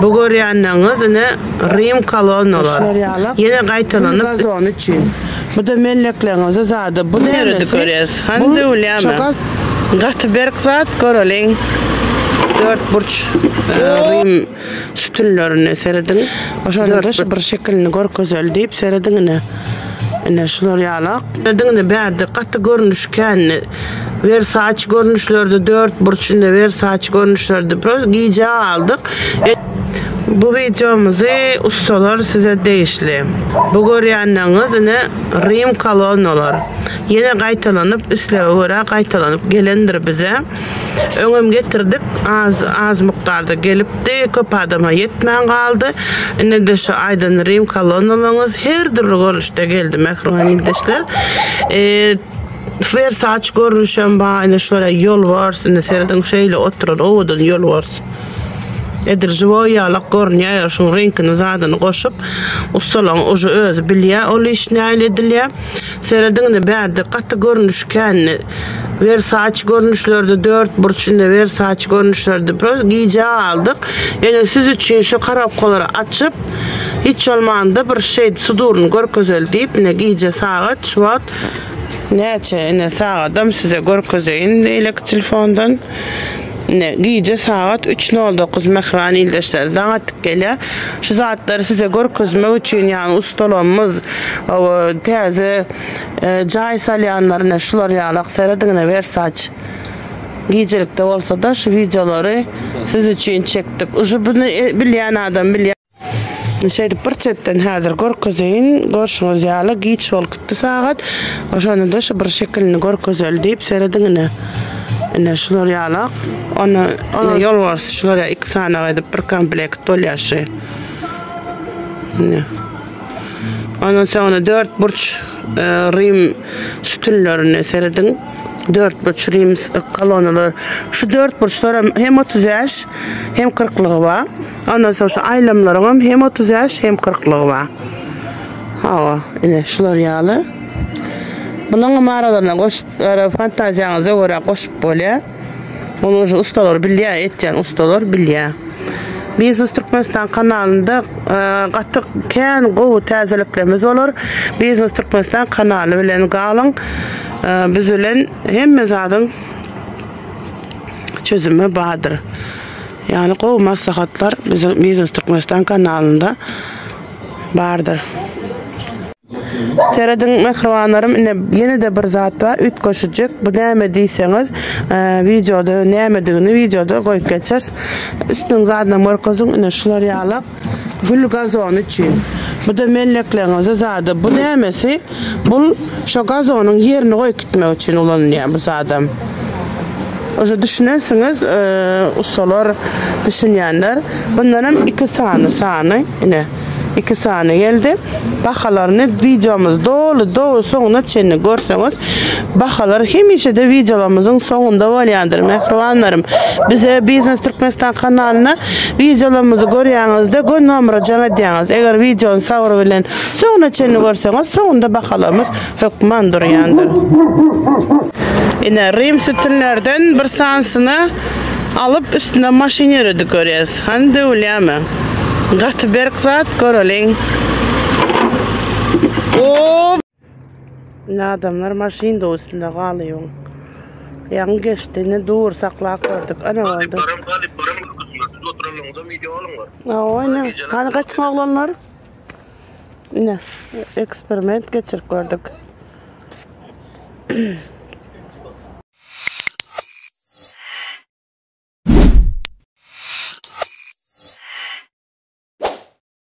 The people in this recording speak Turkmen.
Bu görýänleriňiz ine Rim kolonnalar. Ýene gaýtalanyp gazony üçin. Bu-da mellekleriňizi zady. Bu närede görýäs? Hany döwülýärmi? Gaty berk zat göreliň. Dörtburç Rim sütünlerine serediň. Şonda şu bir şekilini görkezeli diýip serediň ine. Ine şular ýalak. Serediň ine bärde gaty görnüş kän. Versace görnüşlerde dörtburç ine Versace görnüşlerde biraz gijä galdyk. Bu wideomyzy ussalar size degişli. Bu görýänleriňiz ine Rim kolonnalar. Ýene gaýtalanyp islege görä gaýtalanyp gelendir bize. Öňem getirdik az az mukdarda gelipdi köp adama ýetmän galdy. Ine-de şu aýdan Rim kolonnalaryňyz her dürli görnüşde geldi mähriban ildeşler. Versace görnüşem bar ine şulara ýolbars ine serediň şeýle oturan owadan ýolbars. Edil žiwoý ýalak görünýär şuň reňkini zadyny goşup ussalaň uje özi bilýär ol iş nähili edilýär. Serediň ine bärde gaty görnüş kän Versace görnüşlerde dörtburç ine Versace görnüşlerde biraz gijä galdyk. Ýöne siz üçin şu korobkalary açyp hiç bolmanda bir şeýdip suduryny görkezeli diýip ine gije sagat şu wagt Näçe ine sagadam size görkezeýin beýleki telefondan. Ine gije sagat üç nol dokuz mähriban ildeşler daň atyp gelýär. Şu zatlary size görkezmek üçin ýagny ustalarymyz täze jaý salýanlar ine şular ýalak serediň ine Versace. Gijelikde bolsada şu wideolary siz üçin çekdik. Uje buny bilýän adam bilýär. Şeýdip bir çetden häzir görkezeýin. Görşüňiz ýaly giç bolup gitdi sagat. Şonda-da şu bir şekilini görkezeli diýip serediň ine. Ine şular ýalak. Ony ony ýolbars şular ýaly iki sany edip bir komplekt bolýar şu. Ine. Ondan soňra dörtburç rim sütünlerine serediň. Dörtburç rim kolonnalar. Şu dörtburçlar hem hem 35 hem 40-lygy bar. Ondan soň şu aýlamlaryňam hem 35 hem 40-lygy bar. Hawa, ine şular ýaly. Bularyň aralaryna goşup, fantaziýaňyza görä goşup bolýar. Ony uje ustalar bilýär, etýän ustalar bilýär. Biznes Türkmenistan kanalynda gaty kän gowy täzeliklerimiz bolar. Biznes Türkmenistan kanaly bilen galyň. Biz bilen hemme zadyň çözümi bardyr. Ýagny gowy maslahatlar biziň Biznes Türkmenistan kanalynda bardyr. Serediň mähribanlarym ine ýene-de bir zat bar üýtgeşijek bu näme diýseňiz wideoda nämedigini wideoda goýup geçeris. Üstüniň zadynam görkeziň ine şular ýalak gül gazony üçin. Bu-da mellekleriňizi zady bu nämesi Bul şo gazonyň ýerini goýup gitmek üçin ulanylýar bu zadam. Uje düşünensiňiz ussalar düşünýänler. Bundanam iki sany sany ine iki sany geldi. Bahalaryny wideomyzy doly doly soňuna çenli görseňiz bahalar hemişe-de wideolarymyzyň soňunda bolýandyr mähribanlarym. Bize Biznes Türkmenistan kanalyna wideolarymyzy görýäňizde göni nomera jaň edýäňiz. Eger wideony sabyr bilen Soňuna çenli görseňiz, soňunda bahalarymyz hökman durýandyr. Ine, Rim sütünlerden bir sanysyny alyp, üstüne maşyn ýöredip görýäs. Hany döwülýärmi? Gaty berk zat, göreliň. O! Ine, adamlar maşyn dur üstünde galybyň. Ýaňy geçdi, ine dur, saklap gördük. Ana boldy. Galyplaram, galyplaram görkezsinler. Siz oturanlaryňyzam wideo alyňlar. Hawa, ine. Hany gaçyň oglanlar. Ine, eksperiment geçirip gördük.